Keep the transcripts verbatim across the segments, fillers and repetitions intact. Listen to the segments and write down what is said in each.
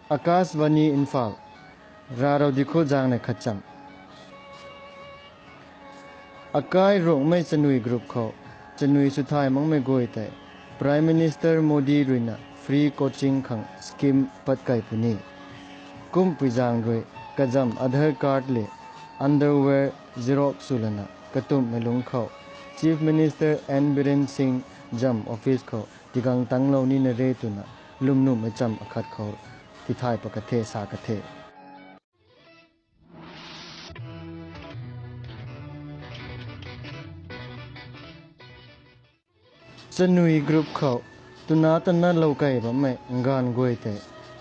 Akashvani Imphal, rarau dikhu zang na khatcham. Akai Rongmei chanui group khou, chanui swthay makmei guay tei, Prime Minister Modi ruina free coaching khang scheme pat kai puni. Kumpui zang rui, kazam Aadhaar card le underwear xerox sw lana, katumhmei lungc khou, Chief Minister N Biren Singh zam office khou, tigang tanglou nina re twna, lwmnuhmei cham akhat khou, tithay pat ka the, sa ka the. Chanui group khou, twna tana lou kai bammei nganv guay tei,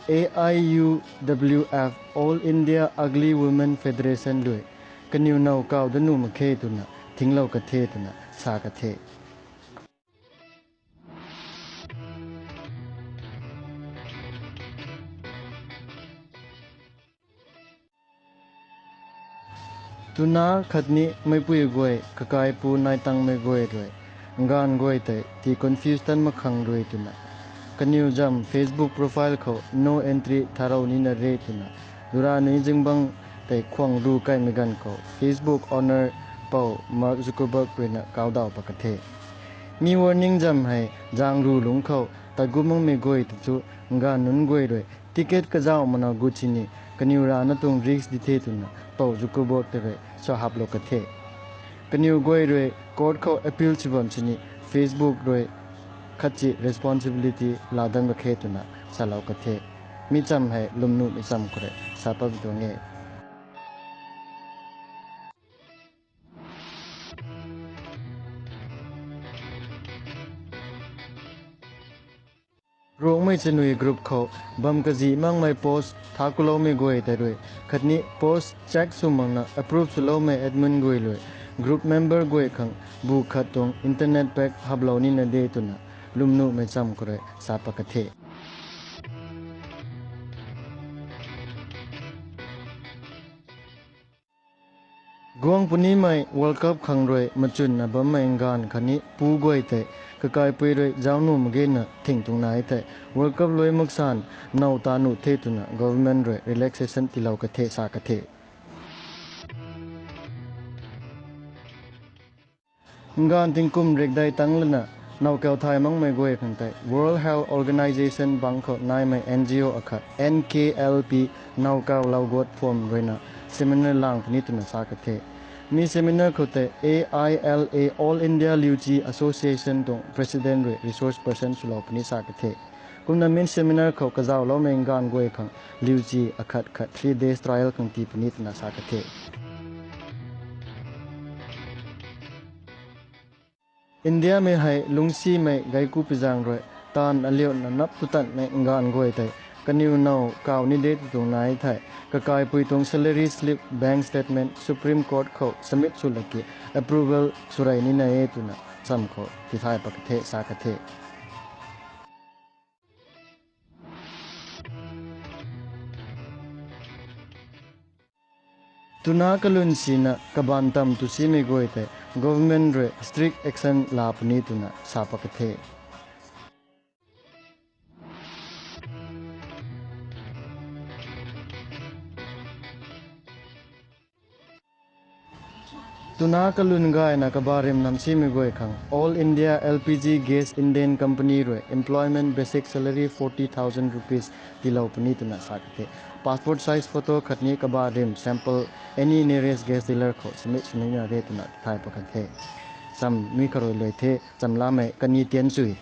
A I U W F, All India Ugly Women Federation lui, kaniw now kau da nuh mak khe twna, thinglou ka the twna, sa ka the. Twna khatni meipui guay, kakaipu nai tangmei guay rui, nganv guay tei, tii confuse tan mak khang rui twna, kaniw zam Facebook profile khou no entry tharou nina re twna, dura ni zingbangc tei khwang ru kaimei ganv khou, Facebook owner pou Mark Zuckerberg ruina kaudau pat ka the. Mi warning zam hei, zang ru lungc khou, tat gu makmei guay ta chu, nganv nunc guay rui, ticket kazauh mana gut sini, kaniw rana tuang risk di the twna, pou Zuckerberg tei rui, sa haplou ka the. Kaniw guay rui, court khou appeal sw bam sini, Facebook rui, khatchi responsibility laa dan mak khe twna, salou ka the. Mi cham hei, lwmnuhmei cham khou rui, sa pat tuang e. Rongmei chanui group khou, bam kazih makmei post thakuloumei guay tei rui, khatni post check sw makna approve swloumei admin guay rui, group member guay khang bu khat tuang internet pack haplou nina de twna, lwmnuhmei cham khou rui, sa pat ka the. Guang punimei World Cup khang rui machunna bammei nganv khatni pu guay tei, kakaipui rui zauc nuh mak ge na thing tuang nai tei, World Cup lui maksan now ta nuh the twna government rui relaxation tiilou ka the sa ka the. Nganv tingkum rekdei tang lana, nowkaw thay makmei guay khang tei, World Health Organization bangc khou naimei N G O akhat, N K L P, nowkaw lau guat phom ruina, seminar lang puni twna sa ka the. Mi seminar khou tei, A I L A, All India Liuchi Association tuang President rui resource person swlou puni sa ka the. Kumna mi seminar khou kazauhloumei nganv guay khang, liuchi akhat khat three days trial khang tii puni twna sa ka the. Indiamei hei lungcsimei gaiku pizang rui, taanv aliuna nap tu tanmei nganv guay tei, kaniw now kaw ni de tw tuang nai thei, kakaipui tuang salary slip, bank statement, Supreme Court khou submit sw laki, approval swrei nina e twna, cham khou tithay pat ka the, sa ka the. Twna kalun sina kabaanv tam tu simei guay tei, government rui strict action laa puni twna sa pat ka the. Twna kalun gayna kabarim nam simei guay khang All India L P G Gas Indian Company rui employment basic salary forty thousand rupees tiilou puni twna sa ka the. Passport size photo khatni kabarim sample any nearest gas dealer khou submit sw nina re twna thay pat ka the. Cham mi kharui lui the, chamlamei kani tian chui.